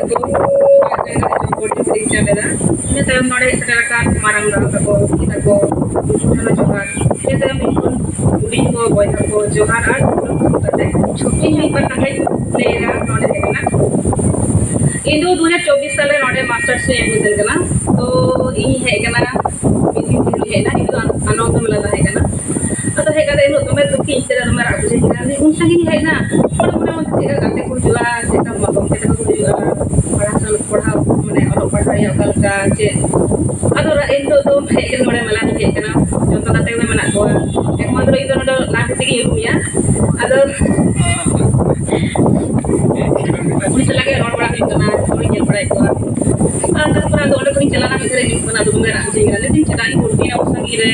ᱜᱩᱨᱩᱣᱟᱜ ᱡᱟᱭᱜᱟ ᱨᱮ ᱡᱚᱵᱚᱨ ᱡᱚᱵᱚᱨᱤᱧ ᱪᱟᱯᱮᱫᱟ᱾ ᱤᱱᱟᱹ ᱛᱟᱭᱚᱢ ᱱᱚᱰᱮ ᱦᱮᱡ ᱥᱮᱴᱮᱨ ᱟᱠᱟᱱ ᱢᱟᱨᱟᱝ ᱫᱟᱫᱟ ᱛᱟᱠᱚ, ᱫᱤᱫᱤ ᱛᱟᱠᱚ, ᱩᱱᱠᱩ ᱴᱷᱮᱱ ᱦᱚᱸ ᱡᱚᱦᱟᱨ᱾ ᱤᱱᱟᱹ ᱛᱟᱭᱚᱢ ᱤᱧ ᱠᱷᱚᱱ ᱦᱩᱰᱤᱧ ᱠᱚ, ᱵᱚᱭᱦᱟ ᱠᱚ, ᱡᱚᱦᱟᱨ᱾ ᱟᱨ ᱠᱟᱛᱮ ᱤᱧ ᱢᱤᱫ ᱵᱟᱨ ᱠᱟᱛᱷᱟᱧ ᱞᱟᱹᱭᱮᱫᱟ ᱱᱚᱰᱮ ᱦᱮᱡ ᱮᱱᱟ᱾ ᱤᱧ ᱫᱚ ᱫᱩ ᱦᱟᱡᱟᱨ ᱪᱚᱵᱵᱤᱥ ᱥᱟᱞ ᱨᱮ ᱱᱚᱰᱮ ᱢᱟᱥᱴᱟᱨᱥ ᱨᱮᱧ admission ᱠᱟᱱᱟ᱾ ᱛᱚ ᱤᱧ ᱦᱮᱡ ᱠᱟᱱᱟ ᱢᱤᱫ ᱫᱤᱱ ᱛᱮᱜᱮ ᱦᱮᱡ ᱮᱱᱟ, ᱤᱧ ᱫᱚ ᱟᱱᱚᱱᱫᱚ ᱢᱮᱞᱟ ᱛᱟᱦᱮᱸ ᱠᱟᱱᱟ᱾ ᱟᱫᱚ ᱦᱮᱡ ᱠᱟᱛᱮ ᱤᱱᱟᱹᱜ ᱫᱚᱢᱮ ᱫᱩᱠᱤᱧ ᱟᱹᱭᱠᱟᱹᱣ ᱮᱫᱟ, ᱫᱚᱢᱮ ᱨᱟᱜ ᱵᱩᱡᱷᱟᱹᱜ ᱠᱟᱱᱟ᱾ ᱩᱱ ᱥᱟᱺᱜᱤᱧ ᱤᱧ ᱦᱮᱡ ᱮᱱᱟ, ᱢᱚᱱᱮ ᱢᱚᱱᱮ ᱛᱮ ᱪᱮᱫ ᱞᱮᱠᱟ ᱜᱟᱛᱮ ᱠᱚ ᱦᱤᱡᱩᱜᱼᱟ, ᱪᱮᱫ ᱞᱮᱠᱟ ᱜᱚᱢᱠᱮ ᱛᱟᱠᱚ ᱠᱚ ᱦᱤᱡᱩᱜᱼᱟ, ᱯᱟᱲᱦᱟᱣ ᱥᱟᱶ ᱯᱟᱲᱦᱟᱣ, ᱢᱟᱱᱮ ᱚᱞᱚᱜ ᱯᱟᱲᱦᱟᱣ ᱨᱮᱭᱟᱜ ᱚᱠᱟ ᱞᱮᱠᱟ ᱪᱮᱫ᱾ ᱟᱫᱚ ᱨᱟᱜ ᱤᱧ ᱫᱚ ᱦᱮᱡ ᱠᱟᱛᱮ ᱱᱚᱰᱮ ᱢᱮᱞᱟ ᱨᱤᱧ ᱦᱮᱡ ᱠᱟᱱᱟ, ᱡᱚᱛᱚ ᱜᱟᱛᱮ ᱠᱚ ᱢᱮᱱᱟᱜ ᱠᱚᱣᱟ᱾ ᱮᱠᱢᱟᱛᱨᱚ ᱤᱧ ᱫᱚ ᱱᱚᱰᱮ ᱞᱟᱦᱟ ᱛᱮᱜᱮᱧ ᱩᱨᱩᱢᱮᱭᱟ᱾ ᱟᱫᱚ ᱩᱱᱤ ᱥᱟᱞᱟᱜ ᱜᱮ ᱨᱚᱲ ᱵᱟᱲᱟ ᱦᱩᱭᱩᱜ ᱠᱟᱱᱟ, ᱩᱱᱤ ᱧᱮᱞ ᱵᱟᱲᱟᱭᱮᱫ ᱠᱚᱣᱟ᱾ ᱟᱨ ᱛᱟᱨᱯᱚᱨᱮ ᱟᱫᱚ ᱚᱸᱰᱮ ᱠᱷᱚᱱᱤᱧ ᱪᱟᱞᱟᱜᱼᱟ, ᱢᱤᱫ ᱜᱷᱟᱹᱲᱤᱡ ᱧᱩᱨᱩᱜ ᱠᱟᱱᱟ, ᱟᱫᱚ ᱫᱚᱢᱮ ᱨᱟᱜ ᱵᱩᱡᱷᱟᱹᱣ ᱠᱟᱱᱟ᱾ ᱞᱟᱹᱭ ᱫᱟᱹᱧ ᱪᱮᱫᱟᱜ ᱤᱧ ᱩᱰᱩᱠᱮᱱᱟ ᱩᱱ ᱥᱟᱺᱜᱤᱧ ᱨᱮ,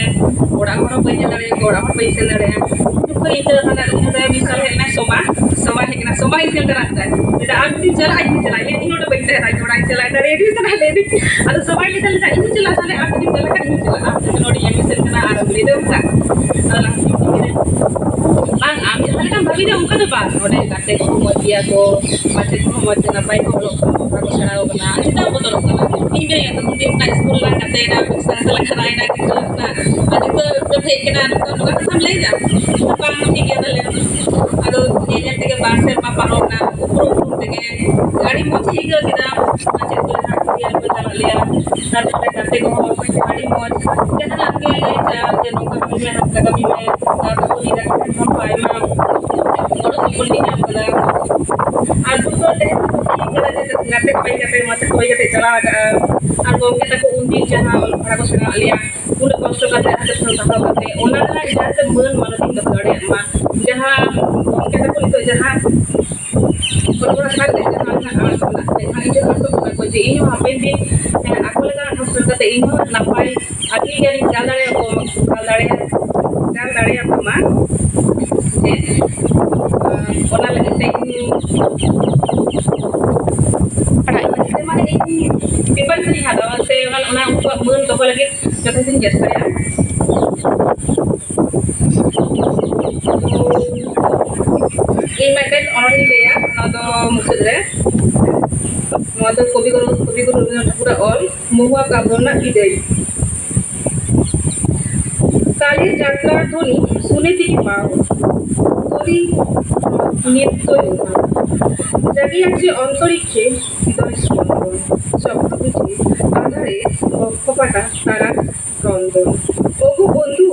ᱚᱲᱟᱜ ᱦᱚᱲ ᱦᱚᱸ ᱵᱟᱹᱧ ᱧᱮᱞ ᱫᱟᱲᱮᱭᱟᱠᱚᱣᱟ, ᱚᱲᱟᱜ ᱦᱚᱲ ᱵᱟᱹᱧ ᱥᱮᱱ ᱫᱟᱲᱮᱭᱟᱜᱼᱟ᱾ ᱫᱩᱠ ᱦᱚᱸ ᱟᱹᱭᱠᱟᱹᱣ ᱠᱟᱱᱟ᱾ ᱤᱱᱟᱹ ᱛᱟᱭᱚᱢ ᱢᱤᱫ ᱥᱟᱞ ᱦᱮᱡ ᱮᱱᱟᱭ ᱥᱚᱵᱟ, ᱥᱚᱵᱟ ᱦᱮᱡ ᱮᱱᱟ, ᱥᱚᱵᱟ ᱤᱧ ᱥᱮᱱ ᱛᱚᱨᱟ ᱠᱮᱫᱟ᱾ ᱞᱟᱹᱭ ᱫᱟ, "ᱟᱢ ᱡᱩᱫᱤᱢ ᱪᱟᱞᱟᱜᱼᱟ, ᱤᱧ ᱦᱚᱸᱧ ᱪᱟᱞᱟᱜᱼᱟ, ᱤᱧ ᱱᱚᱰᱮ ᱵᱟᱹᱧ ᱛᱟᱦᱮᱱᱟ, ᱤᱧ ᱚᱲᱟᱜ ᱤᱧ ᱪᱟᱞᱟᱜᱼᱟ, ᱰᱟᱭᱨᱮᱠᱴ ᱤᱧ ᱪᱟᱞᱟᱜᱼᱟ", ᱞᱟᱹᱭ ᱫᱟᱹᱧ᱾ ᱟᱫᱚ ᱥᱚᱵᱟᱭ ᱞᱟᱹᱭ ᱫᱟ, ᱞᱟᱹᱭ ᱫᱟ, "ᱤᱧ ᱦᱚᱸᱧ ᱪᱟᱞᱟᱜᱼᱟ, ᱛᱟᱦᱞᱮ ᱟᱢ ᱡᱩᱫᱤᱢ ᱪᱟᱞᱟᱜ ᱠᱷᱟᱱ ᱤᱧ ᱦᱚᱸᱧ ᱪᱟᱞᱟᱜᱼᱟ", ᱟᱢ ᱡᱩᱫᱤ ᱱᱚᱰᱮ ᱮᱢ ᱥᱮᱱ ᱠᱟᱱᱟ ᱟᱨ ᱮᱢ ᱞᱟᱹᱭ ᱫᱟ ᱚᱱᱠᱟ᱾ ᱟᱫᱚ ᱞᱟᱦᱟ ᱛᱮᱧ ᱢᱮᱱᱟ, ᱵᱟᱝ, ᱟᱢ ᱡᱟᱦᱟᱸ ᱞᱮᱠᱟᱢ ᱵᱷᱟᱹᱵᱤᱭᱮᱫᱟ ᱚᱱᱠᱟ ᱫᱚ ᱵᱟᱝ, ᱱᱚᱰᱮ ᱜᱟᱛᱮ ᱠᱚᱦᱚᱸ ᱢᱚᱡᱽ ᱜᱮᱭᱟ ᱠᱚ, ᱢᱟᱪᱮᱫ ᱠᱚᱦᱚᱸ ᱢᱚᱡᱽ ᱜᱮ ᱱᱟᱯᱟᱭ ᱠᱚ ᱚᱞᱚᱜ ᱯᱟᱲᱦᱟᱜ ᱠᱚ ᱥᱮᱬᱟ ᱟᱠᱟᱱᱟ, ᱪᱮᱫᱟᱜ ᱮᱢ ᱵᱚᱛᱚᱨᱚᱜ ᱠᱟᱱᱟ? ᱤᱧ ᱢᱮᱱᱮᱫ ᱛᱟᱦᱮᱸ ᱩᱱᱫᱤᱱ ᱚᱱᱟ ᱥᱠᱩᱞ ᱨᱮᱞᱟᱝ ᱜᱟᱛᱮᱭᱮᱱᱟ, ᱢᱤᱫ ᱥᱟᱶ ᱛᱮᱞᱟᱝ ᱦᱟᱨᱟᱭᱮᱱᱟ, ᱜᱤᱫᱽᱨᱟᱹ ᱠᱷᱚᱱᱟᱜ, ᱟᱨ ᱱᱤᱛᱚᱜ ᱡᱚᱵ ᱦᱮᱡ ᱠᱟᱱᱟ, ᱱᱤᱛᱚᱜ ᱱᱚᱝᱠᱟ ᱠᱟᱛᱷᱟᱢ ᱞᱟᱹᱭᱮᱫᱟ? ᱵᱟᱝ, ᱴᱷᱤᱠ ᱜᱮᱭᱟ ᱛᱟᱦᱞᱮ᱾ ᱟᱫᱚ ᱧᱮᱞ ᱧᱮᱞ ᱛᱮᱜᱮ ᱵᱟᱨ ᱥᱮᱨᱢᱟ ᱯᱟᱨᱚᱢ ᱮᱱᱟ, ᱩᱯᱨᱩᱢ ᱩᱯᱨᱩᱢ ᱛᱮᱜᱮ ᱟᱹᱰᱤ ᱢᱚᱡᱽ ᱤᱧ ᱟᱹᱭᱠᱟᱹᱣ ᱠᱮᱫᱟ᱾ ᱢᱟᱪᱮᱫ ᱠᱚ ᱡᱟᱦᱟᱸ ᱠᱩᱞᱤᱭᱟᱱ ᱠᱚ ᱪᱟᱞᱟᱜ ᱞᱮᱭᱟ, ᱛᱟᱨᱯᱚᱨᱮ ᱜᱟᱛᱮ ᱠᱚᱦᱚᱸ ᱟᱹᱰᱤ ᱢᱚᱡᱽ, ᱡᱟᱦᱟᱱᱟᱜ ᱜᱮ ᱞᱟᱹᱭ ᱪᱟᱞ ᱡᱮ ᱱᱚᱝᱠᱟ ᱠᱟᱹᱢᱤ ᱢᱮ, ᱦᱟᱱᱠᱟ ᱠᱟᱹᱢᱤ ᱢᱮ, ᱛᱟᱨᱯᱚᱨᱮ ᱩᱱᱤ ᱜᱟᱛᱮ ᱴᱷᱮᱱ ᱠᱷᱚᱱ ᱦᱚᱸ ᱟᱭᱢᱟ ᱜᱚᱲᱚ ᱥᱚᱯᱚᱦᱚᱫ ᱤᱧ ᱧᱟᱢ ᱠᱟᱫᱟ᱾ ᱟᱨ ᱫᱩᱠ ᱫᱚ ᱛᱮᱦᱮᱧ ᱫᱚ ᱠᱩᱥᱤ ᱠᱟᱱᱟ ᱡᱮ ᱜᱟᱛᱮ ᱠᱚ ᱵᱟᱹᱜᱤ ᱠᱟᱛᱮ, ᱢᱟᱪᱮᱫ ᱠᱚ ᱵᱟᱹᱜᱤ ᱠᱟᱛᱮ ᱪᱟᱞᱟᱣ ᱟᱠᱟᱜᱼᱟ᱾ ᱟᱨ ᱜᱚᱢᱠᱮ ᱛᱟᱠᱚ ᱩᱱᱫᱤᱱ ᱡᱟᱦᱟᱸ ᱚᱞᱚᱜ ᱯᱟᱲᱦᱟᱜ ᱠᱚ ᱥᱮᱬᱟ ᱟᱫ ᱞᱮᱭᱟ, ᱩᱱᱟᱹᱜ ᱠᱚᱥᱴᱚ ᱠᱟᱛᱮ ᱟᱛᱳ ᱠᱷᱚᱱ ᱥᱟᱦᱟ ᱠᱟᱛᱮ, ᱚᱱᱟ ᱨᱮᱱᱟᱜ ᱡᱟᱦᱟᱸ ᱛᱮ ᱢᱟᱹᱱ ᱢᱟᱱᱚᱛ ᱤᱧ ᱫᱚᱦᱚ ᱫᱟᱲᱮᱭᱟᱜ ᱢᱟ᱾ ᱡᱟᱦᱟᱸ ᱜᱚᱢᱠᱮ ᱛᱟᱠᱚ ᱱᱤᱛᱚᱜ ᱡᱟᱦᱟᱸ ᱚᱞᱚᱜ ᱯᱟᱲᱦᱟᱜ ᱥᱟᱶᱛᱮ ᱡᱟᱦᱟᱸ ᱨᱮᱱᱟᱜ ᱟᱸᱥ ᱢᱮᱱᱟᱜ ᱛᱟᱠᱚᱣᱟ, ᱤᱧ ᱴᱷᱮᱱ ᱟᱥᱚᱜ ᱠᱟᱱᱟ ᱠᱚ ᱡᱮ ᱤᱧ ᱦᱚᱸ ᱦᱟᱯᱮᱱ ᱫᱤᱱ, ᱦᱮᱸ, ᱟᱠᱚ ᱞᱮᱠᱟᱱᱟᱜ ᱦᱚᱸ ᱥᱮᱴᱮᱨ ᱠᱟᱛᱮ ᱤᱧ ᱦᱚᱸ ᱱᱟᱯᱟᱭ ᱟᱹᱰᱤ ᱜᱟᱱᱤᱧ ᱪᱟᱞ ᱫᱟᱲᱮᱭᱟᱠᱚ, ᱪᱟᱞ ᱫᱟᱲᱮᱭᱟᱠᱚ ᱢᱟ᱾ ᱡᱮ, ᱟᱸ, ᱚᱱᱟ ᱞᱟᱹᱜᱤᱫ ᱛᱮ ᱤᱧ ᱯᱟᱲᱦᱟᱜ ᱞᱟᱹᱜᱤᱫ ᱛᱮ ᱢᱟᱱᱮ ᱤᱧ preparation ᱤᱧ ᱦᱟᱛᱟᱣᱟ ᱥᱮ ᱚᱱᱟ, ᱚᱱᱟ ᱩᱱᱠᱩᱣᱟᱜ ᱢᱟᱹᱱ ᱫᱚᱦᱚ ᱞᱟᱹᱜᱤᱫ ᱡᱚᱛᱷᱮᱥᱴ ᱤᱧ ᱪᱮᱥᱴᱟᱭᱟ᱾ ᱤᱧ ᱢᱤᱫᱴᱮᱱ ᱚᱱᱚᱬᱦᱮᱧ ᱞᱟᱹᱭᱟ, ᱚᱱᱟ ᱫᱚ ᱢᱩᱪᱟᱹᱫ ᱨᱮ᱾ ᱟᱫᱚ ᱠᱚᱵᱤᱜᱩᱨᱩ ᱠᱚᱵᱤᱜᱩᱨᱩ ᱨᱚᱵᱤᱱᱫᱨᱚᱱᱟᱛᱷ ᱴᱷᱟᱹᱠᱩᱨᱟᱜ ᱚᱞ ᱢᱚᱦᱩᱣᱟ ᱠᱟᱵᱽ ᱨᱮᱱᱟᱜ ᱵᱤᱫᱟᱹᱭ᱾ ᱠᱟᱞᱤ ᱡᱟᱛᱨᱟ ᱫᱷᱚᱱᱤ ᱥᱩᱱᱤ ᱛᱮᱜᱮ ᱯᱟᱣ, ᱛᱚᱨᱤ ᱱᱤᱛ ᱫᱚᱭ ᱚᱵᱷᱟᱵ᱾ ᱡᱟᱹᱜᱤᱭᱟ ᱡᱮ ᱚᱱᱛᱚᱨᱤᱠᱷᱮ ᱦᱨᱤᱫᱚᱭ ᱥᱯᱚᱱᱫᱚᱱ, ᱪᱚᱠᱨᱚᱵᱤᱡᱮ ᱟᱸᱫᱷᱟᱨᱮ ᱵᱚᱠᱠᱷᱚᱯᱟᱴᱟ ᱛᱟᱨᱟ ক্রন্দন। ওগো বন্ধু,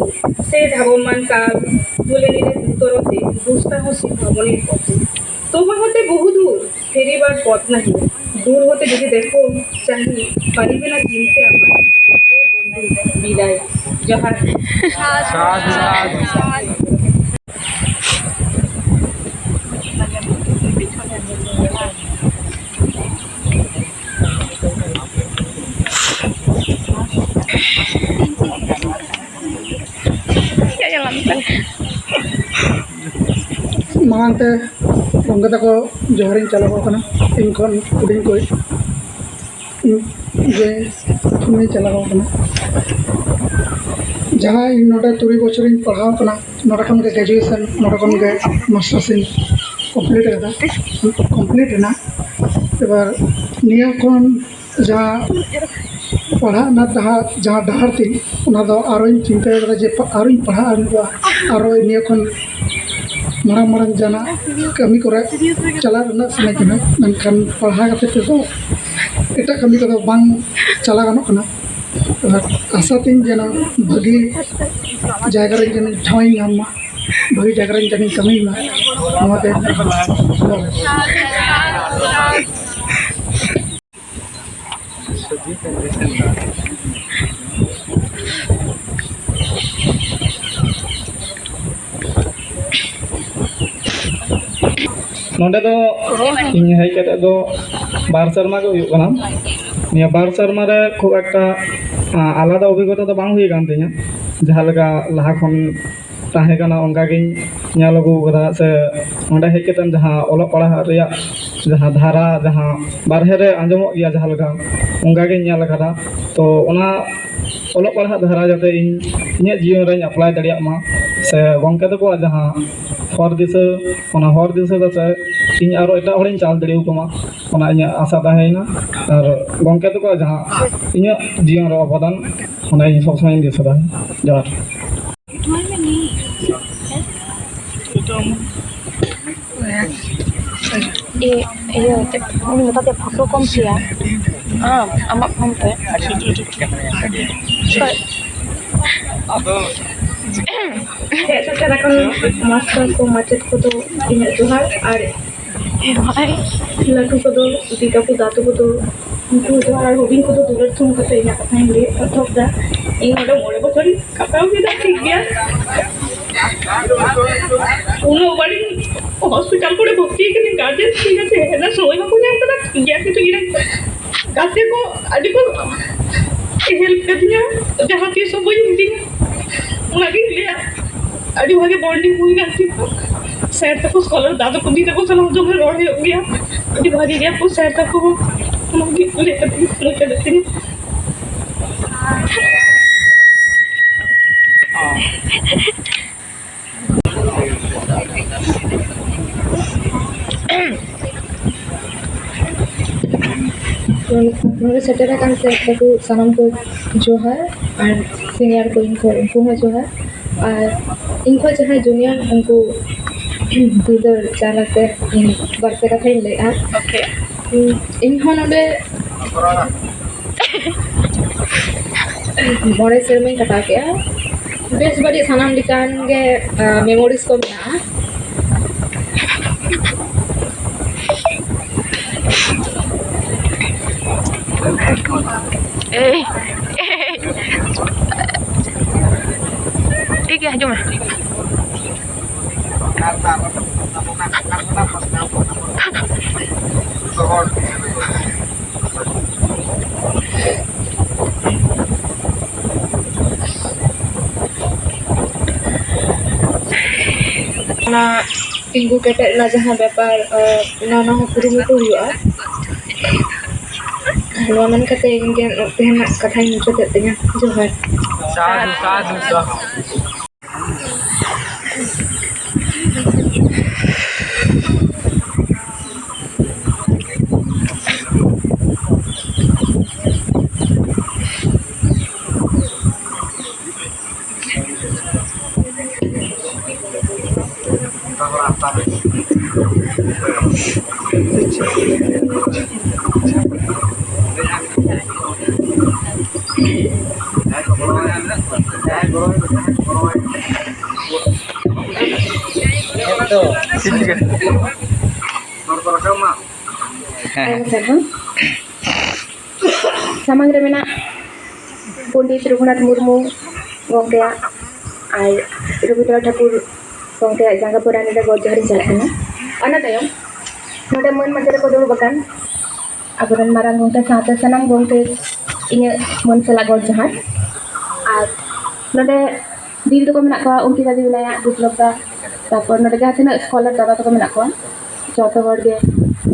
সে ধাবমান কাল, ভুলে নিলে দূরতরতে দুঃসাহসী ভ্রমণের পথে। তোমার হতে বহুদূর ফেরিবার পথ নাহি, দূর হতে যদি দেখো চাহি, পারিবে না চিনতে আমার। হে বন্ধু, বিদায়। জোহার। ᱢᱟᱲᱟᱝ ᱛᱮ ᱜᱚᱢᱠᱮ ᱛᱟᱠᱚ ᱡᱚᱦᱟᱨᱤᱧ ᱪᱟᱞ ᱟᱠᱚ ᱠᱟᱱᱟ, ᱤᱧ ᱠᱷᱚᱱ ᱦᱩᱰᱤᱧ ᱠᱚ ᱡᱮ ᱛᱷᱩᱢᱤᱧ ᱪᱟᱞ ᱟᱠᱚ ᱠᱟᱱᱟ᱾ ᱡᱟᱦᱟᱸ ᱤᱧ ᱱᱚᱰᱮ ᱛᱩᱨᱩᱭ ᱵᱚᱪᱷᱚᱨᱤᱧ ᱯᱟᱲᱦᱟᱣ ᱠᱟᱱᱟ, ᱱᱚᱰᱮ ᱠᱷᱚᱱ ᱜᱮ ᱜᱨᱮᱡᱩᱭᱮᱥᱚᱱ, ᱱᱚᱰᱮ ᱠᱷᱚᱱ ᱜᱮ ᱢᱟᱥᱴᱟᱨᱥ ᱤᱧ ᱠᱚᱢᱯᱞᱤᱴ ᱟᱠᱟᱫᱟ, ᱠᱚᱢᱯᱞᱤᱴ ᱮᱱᱟ᱾ ᱮᱵᱟᱨ ᱱᱤᱭᱟᱹ ᱠᱷᱚᱱ ᱡᱟᱦᱟᱸ ᱯᱟᱲᱦᱟᱜ ᱨᱮᱱᱟᱜ ᱰᱟᱦᱟᱨ, ᱡᱟᱦᱟᱸ ᱰᱟᱦᱟᱨ ᱛᱤᱧ, ᱚᱱᱟ ᱫᱚ ᱟᱨᱚᱧ ᱪᱤᱱᱛᱟᱹ ᱠᱟᱫᱟ ᱡᱮ ᱯᱟ-, ᱟᱨᱚᱧ ᱯᱟᱲᱦᱟᱜᱼᱟ, ᱱᱤᱛᱚᱜ ᱟᱨᱚ ᱱᱤᱭᱟᱹ ᱠᱷᱚᱱ ᱢᱟᱨᱟᱝ ᱢᱟᱨᱟᱝ ᱡᱟᱦᱟᱱᱟᱜ ᱠᱟᱹᱢᱤ ᱠᱚᱨᱮ ᱪᱟᱞᱟᱜ ᱨᱮᱱᱟᱜ ᱥᱟᱱᱟ ᱠᱟᱱᱟ, ᱢᱮᱱᱠᱷᱟᱱ ᱯᱟᱲᱦᱟᱣ ᱠᱟᱛᱮ ᱛᱮᱫᱚ ᱮᱴᱟᱜ ᱠᱟᱹᱢᱤ ᱠᱚᱫᱚ ᱵᱟᱝ ᱪᱟᱞᱟᱣ ᱜᱟᱱᱚᱜ ᱠᱟᱱᱟ᱾ ᱟᱨ ᱟᱥᱟ ᱛᱤᱧ ᱡᱮᱱᱚ ᱵᱷᱟᱹᱜᱤ ᱡᱟᱭᱜᱟ ᱨᱮ ᱡᱮᱱᱚ ᱴᱷᱟᱶ ᱤᱧ ᱧᱟᱢ ᱢᱟ, ᱵᱷᱟᱹᱜᱤ ᱡᱟᱭᱜᱟ ᱨᱮ ᱡᱮᱱᱚᱧ ᱠᱟᱹᱢᱤ ᱢᱟ, ᱱᱚᱣᱟ ᱜᱮ᱾ ᱱᱚᱰᱮ ᱫᱚ ᱤᱧ ᱦᱮᱡ ᱠᱟᱛᱮ ᱫᱚ ᱵᱟᱨ ᱥᱮᱨᱢᱟ ᱜᱮ ᱦᱩᱭᱩᱜ ᱠᱟᱱᱟ᱾ ᱱᱤᱭᱟᱹ ᱵᱟᱨ ᱥᱮᱨᱢᱟ ᱨᱮ ᱠᱷᱩᱵ ᱮᱠᱴᱟ, ᱟ, ᱟᱞᱟᱫᱟ ᱚᱵᱷᱤᱜᱽᱜᱚᱛᱟ ᱫᱚ ᱵᱟᱝ ᱦᱩᱭ ᱟᱠᱟᱱ ᱛᱤᱧᱟᱹ᱾ ᱡᱟᱦᱟᱸ ᱞᱮᱠᱟ ᱞᱟᱦᱟ ᱠᱷᱚᱱ ᱛᱟᱦᱮᱸ ᱠᱟᱱᱟ, ᱚᱱᱠᱟ ᱜᱤᱧ ᱧᱮᱞ ᱟᱹᱜᱩ ᱟᱠᱟᱫᱟ, ᱥᱮ ᱱᱚᱰᱮ ᱦᱮᱡ ᱠᱟᱛᱮ ᱡᱟᱦᱟᱸ ᱚᱞᱚᱜ ᱯᱟᱲᱦᱟᱜ ᱨᱮᱭᱟᱜ ᱡᱟᱦᱟᱸ ᱫᱷᱟᱨᱟ, ᱡᱟᱦᱟᱸ ᱵᱟᱨᱦᱮ ᱨᱮ ᱟᱸᱡᱚᱢᱚᱜ ᱜᱮᱭᱟ, ᱡᱟᱦᱟᱸ ᱞᱮᱠᱟ, ᱚᱱᱠᱟ ᱜᱤᱧ ᱧᱮᱞ ᱟᱠᱟᱫᱟ᱾ ᱛᱚ ᱚᱱᱟ ᱚᱞᱚᱜ ᱯᱟᱲᱦᱟᱜ ᱫᱷᱟᱨᱟ ᱡᱟᱛᱮ ᱤᱧ ᱤᱧᱟᱹᱜ ᱡᱤᱭᱚᱱ ᱨᱮᱧ ᱟᱯᱞᱟᱭ ᱫᱟᱲᱮᱭᱟᱜ ᱢᱟ, ᱥᱮ ᱜᱚᱢᱠᱮ ᱛᱟᱠᱚᱣᱟᱜ ᱡᱟᱦᱟᱸ ᱦᱚᱨ ᱫᱤᱥᱟᱹ, ᱚᱱᱟ ᱦᱚᱨ ᱫᱤᱥᱟᱹ ᱠᱟᱛᱮ ᱤᱧ ᱟᱨᱚ ᱮᱴᱟᱜ ᱦᱚᱲᱤᱧ ᱪᱟᱞ ᱫᱟᱲᱮᱭᱟᱠᱚ ᱢᱟ, ᱚᱱᱟ ᱤᱧᱟᱹᱜ ᱟᱥᱟ ᱛᱟᱦᱮᱸᱭᱮᱱᱟ᱾ ᱟᱨ ᱜᱚᱢᱠᱮ ᱛᱟᱠᱚᱣᱟᱜ ᱡᱟᱦᱟᱸ ᱤᱧᱟᱹᱜ ᱡᱤᱭᱚᱱ ᱨᱮ ᱚᱵᱚᱫᱟᱱ, ᱚᱱᱟ ᱤᱧ ᱥᱚᱵ ᱥᱚᱢᱚᱭ ᱤᱧ ᱫᱤᱥᱟᱹ ᱫᱚᱦᱚᱭᱟ᱾ ᱡᱚᱦᱟᱨ᱾ ᱮ, ᱤᱭᱟᱹ, ᱩᱱᱤ ᱢᱮᱛᱟ ᱫᱮᱭᱟ ᱯᱷᱳᱴᱳ ᱠᱚᱢ ᱥᱮᱭᱟ᱾ ᱟᱢ, ᱟᱢᱟᱜ ᱯᱷᱳᱱ ᱛᱮ᱾ ᱦᱮᱡ ᱥᱮᱴᱮᱨ ᱟᱠᱟᱱ ᱢᱟᱥᱴᱟᱨ ᱠᱚ, ᱢᱟᱪᱮᱫ ᱠᱚᱫᱚ ᱤᱧᱟᱹᱜ ᱡᱚᱦᱟᱨ, ᱟᱨ ᱞᱟᱹᱴᱩ ᱠᱚᱫᱚ, ᱫᱤᱫᱤ ᱛᱟᱠᱚ, ᱫᱟᱫᱩ ᱠᱚᱫᱚ, ᱩᱱᱠᱩ ᱡᱚᱦᱟᱨ, ᱟᱨ ᱦᱩᱰᱤᱧ ᱠᱚᱫᱚ ᱫᱩᱞᱟᱹᱲ ᱛᱷᱩᱢ ᱠᱟᱛᱮ ᱤᱧᱟᱹᱜ ᱠᱟᱛᱷᱟᱧ ᱞᱟᱹᱭ ᱮᱛᱚᱦᱚᱵ ᱫᱟ᱾ ᱤᱧ ᱱᱚᱰᱮ ᱢᱚᱬᱮ ᱵᱚᱪᱷᱚᱨᱤᱧ ᱠᱟᱴᱟᱣ ᱠᱮᱫᱟ, ᱴᱷᱤᱠ ᱜᱮᱭᱟ᱾ ᱩᱱᱟᱹᱜ ᱵᱟᱨᱤᱧ ᱦᱚᱥᱯᱤᱴᱟᱞ ᱠᱚᱨᱮ ᱵᱷᱚᱨᱛᱤ ᱠᱟᱹᱱᱟᱹᱧ, ᱜᱟᱨᱡᱮᱱ ᱴᱷᱤᱠ ᱟᱪᱷᱮ ᱦᱮᱡ ᱨᱮᱱᱟᱜ ᱥᱚᱢᱚᱭ ᱵᱟᱠᱚ ᱧᱟᱢ ᱠᱟᱫᱟ, ᱴᱷᱤᱠ ᱜᱮᱭᱟ, ᱠᱤᱱᱛᱩ ᱤᱧ ᱨᱮᱱ ᱜᱟᱛᱮ ᱠᱚ ᱟᱹᱰᱤ ᱠᱚ ᱦᱮᱞᱯ ᱠᱟᱫᱤᱧᱟ, ᱡᱟᱦᱟᱸ ᱛᱤᱥ ᱦᱚᱸ ᱵᱟᱹᱧ ᱦᱤᱲᱤᱧᱟ᱾ ᱚᱱᱟᱜᱤᱧ ᱞᱟᱹᱭᱟ, ᱟᱹᱰᱤ ᱵᱷᱟᱜᱮ ᱵᱚᱱᱰᱤᱝ ᱦᱩᱭ ᱠᱟᱱ ᱛᱤᱧᱟ᱾ ᱥᱮᱨ ᱛᱟᱠᱚ, ᱥᱠᱚᱞᱟᱨ ᱫᱟᱫᱟ ᱠᱚ, ᱫᱤᱫᱤ ᱛᱟᱠᱚ ᱥᱟᱞᱟᱜ ᱡᱚᱠᱷᱚᱱ ᱨᱚᱲ ᱦᱩᱭᱩᱜ ᱜᱮᱭᱟ, ᱟᱹᱰᱤ ᱵᱷᱟᱜᱮ ᱜᱮᱭᱟ ᱠᱚ ᱥᱮᱨ ᱛᱟᱠᱚ ᱦᱚᱸ᱾ ᱚᱱᱟᱜᱮ ᱞᱟᱹᱭ ᱠᱟᱛᱮ ᱢᱩᱪᱟᱹᱫᱮᱫ ᱛᱤᱧᱟ᱾ ᱱᱚᱰᱮ ᱥᱮᱴᱮᱨ ᱟᱠᱟᱱ ᱥᱮ ᱛᱟᱠᱚ ᱥᱟᱱᱟᱢ ᱠᱚ ᱡᱚᱦᱟᱨ, ᱟᱨ ᱥᱤᱱᱤᱭᱟᱨ ᱠᱚ ᱤᱧ ᱠᱷᱚᱱ ᱩᱱᱠᱩ ᱦᱚᱸ ᱡᱚᱦᱟᱨ, ᱟᱨ ᱤᱧ ᱠᱷᱚᱱ ᱡᱟᱦᱟᱸᱭ ᱡᱩᱱᱤᱭᱟᱨ ᱩᱱᱠᱩ ᱫᱩᱞᱟᱹᱲ ᱪᱟᱞ ᱟᱛᱮ ᱤᱧ ᱵᱟᱨᱯᱮ ᱠᱟᱛᱷᱟᱧ ᱞᱟᱹᱭᱮᱜᱼᱟ᱾ ᱳᱠᱮ᱾ ᱤᱧ ᱦᱚᱸ ᱱᱚᱰᱮ ᱢᱚᱬᱮ ᱥᱮᱨᱢᱟᱧ ᱠᱟᱴᱟᱣ ᱠᱮᱜᱼᱟ᱾ ᱵᱮᱥ ᱵᱟᱹᱲᱤᱡ ᱥᱟᱱᱟᱢ ᱞᱮᱠᱟᱱ ᱜᱮ, ᱟᱸ, ᱢᱮᱢᱳᱨᱤᱡᱽ ᱠᱚ ᱢᱮᱱᱟᱜᱼᱟ᱾ ᱮᱭ, ᱮᱭ᱾ ᱴᱷᱤᱠ ᱜᱮᱭᱟ, ᱦᱤᱡᱩᱜ ᱢᱮ᱾ ᱚᱱᱟ ᱛᱤᱸᱜᱩ ᱠᱮᱴᱮᱡ ᱨᱮᱱᱟᱜ ᱡᱟᱦᱟᱸ ᱵᱮᱯᱟᱨ, ᱚᱱᱟ, ᱚᱱᱟ ᱦᱚᱸ ᱠᱩᱨᱩᱢᱩᱴᱩ ᱦᱩᱭᱩᱜᱼᱟ᱾ ᱱᱚᱣᱟ ᱢᱮᱱ ᱠᱟᱛᱮ ᱤᱧ ᱜᱮ ᱛᱮᱦᱮᱧᱟᱜ ᱠᱟᱛᱷᱟᱧ ᱢᱩᱪᱟᱹᱫᱮᱫ ᱛᱤᱧᱟᱹ᱾ ᱡᱚᱦᱟᱨ᱾ ᱥᱟᱫᱷᱩ, ᱥᱟᱫᱷᱩ, ᱥᱟᱫᱷᱩ᱾ ᱦᱮᱸ᱾ ᱟᱭᱢᱟ ᱥᱟᱨᱦᱟᱣ᱾ ᱥᱟᱢᱟᱝ ᱨᱮ ᱢᱮᱱᱟᱜ ᱯᱚᱱᱰᱤᱛ ᱨᱚᱜᱷᱩᱱᱟᱛᱷ ᱢᱩᱨᱢᱩ ᱜᱚᱢᱠᱮᱭᱟᱜ ᱟᱨ ᱨᱚᱵᱤᱱᱫᱨᱚᱱᱟᱛᱷ ᱴᱷᱟᱠᱩᱨ ᱜᱚᱢᱠᱮᱭᱟᱜ ᱡᱟᱸᱜᱟ ᱯᱚᱨᱟᱱᱤ ᱨᱮ ᱜᱚᱰ ᱡᱚᱦᱟᱨᱤᱧ ᱪᱟᱞᱟᱜ ᱠᱟᱱᱟ᱾ ᱚᱱᱟ ᱛᱟᱭᱚᱢ ᱱᱚᱰᱮ ᱢᱟᱹᱱ ᱢᱟᱪᱮᱛ ᱨᱮᱠᱚ ᱫᱩᱲᱩᱵ ᱟᱠᱟᱱ ᱟᱵᱚᱨᱮᱱ ᱢᱟᱨᱟᱝ ᱜᱚᱢᱠᱮ ᱥᱟᱶᱛᱮ ᱥᱟᱱᱟᱢ ᱜᱚᱢᱠᱮ ᱤᱧᱟᱹᱜ ᱢᱟᱹᱱ ᱥᱟᱞᱟᱜ ᱜᱚᱰ ᱡᱚᱦᱟᱨ᱾ ᱟᱨ ᱱᱚᱰᱮ ᱫᱤᱫᱤ ᱛᱟᱠᱚ ᱢᱮᱱᱟᱜ ᱠᱚᱣᱟ, ᱚᱝᱠᱤᱛᱟ ᱫᱤ ᱢᱮᱱᱟᱭᱟ, ᱵᱤᱯᱞᱚᱵ ᱫᱟ, ᱛᱟᱨᱯᱚᱨ ᱱᱚᱰᱮ ᱡᱟᱦᱟᱸ ᱛᱤᱱᱟᱹᱜ ᱥᱠᱚᱞᱟᱨ ᱫᱟᱫᱟ ᱛᱟᱠᱚ ᱢᱮᱱᱟᱜ ᱠᱚᱣᱟ, ᱡᱚᱛᱚ ᱦᱚᱲ ᱜᱮ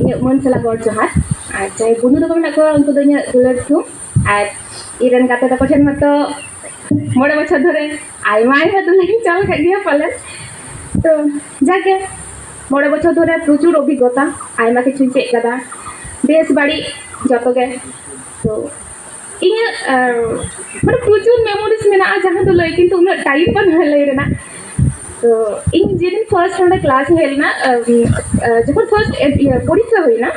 ᱤᱧᱟᱹᱜ ᱢᱟᱹᱱ ᱥᱟᱞᱟᱜ ᱜᱚᱰ ᱡᱚᱦᱟᱨ᱾ ᱟᱨ ᱡᱟᱦᱟᱸᱭ ᱵᱚᱱᱫᱷᱩ ᱛᱟᱠᱚ ᱢᱮᱱᱟᱜ ᱠᱚᱣᱟ, ᱩᱱᱠᱩ ᱫᱚ ᱤᱧᱟᱹᱜ ᱫᱩᱞᱟᱹᱲ ᱛᱷᱩᱢ᱾ ᱟᱨ ᱤᱧ ᱨᱮᱱ ᱜᱟᱛᱮ ᱛᱟᱠᱚ ᱴᱷᱮᱱ ᱢᱟᱛᱚ ᱢᱚᱬᱮ ᱵᱚᱪᱷᱚᱨ ᱫᱷᱚᱨᱮ ᱟᱭᱢᱟ ᱟᱭᱢᱟ ᱫᱩᱞᱟᱹᱲᱤᱧ ᱪᱟᱞ ᱟᱠᱟᱫ ᱜᱮᱭᱟ ᱯᱟᱞᱮᱱ᱾ ᱛᱚ ᱡᱟᱜᱮ ᱢᱚᱬᱮ ᱵᱚᱪᱷᱚᱨ ᱫᱷᱚᱨᱮ ᱯᱨᱚᱪᱩᱨ ᱚᱵᱷᱤᱜᱽᱜᱚᱛᱟ, ᱟᱭᱢᱟ ᱠᱤᱪᱷᱩᱧ ᱪᱮᱫ ᱠᱟᱫᱟ, ᱵᱮᱥ ᱵᱟᱹᱲᱤᱡ ᱡᱚᱛᱚ ᱜᱮ᱾ ᱛᱚ ᱤᱧᱟᱹᱜ ᱟᱨ, ᱢᱟᱱᱮ ᱯᱨᱚᱪᱩᱨ ᱢᱮᱢᱳᱨᱤᱡᱽ ᱢᱮᱱᱟᱜᱼᱟ ᱡᱟᱦᱟᱸ ᱫᱚ ᱞᱟᱹᱭ ᱠᱤᱱᱛᱩ ᱩᱱᱟᱹᱜ ᱴᱟᱭᱤᱢ ᱵᱟᱹᱱᱩᱜᱼᱟ ᱞᱟᱹᱭ ᱨᱮᱱᱟᱜ᱾ ᱛᱚ ᱤᱧ ᱡᱮᱫᱤᱱ ᱯᱷᱟᱨᱥᱴ ᱱᱚᱰᱮ ᱠᱞᱟᱥ ᱤᱧ ᱦᱮᱡ ᱞᱮᱱᱟ, ᱟᱨ, ᱟᱨ, ᱡᱚᱠᱷᱚᱱ ᱯᱷᱟᱨᱥᱴ ᱤᱭᱟᱹ ᱯᱚᱨᱤᱠᱠᱷᱟ ᱦᱩᱭᱱᱟ,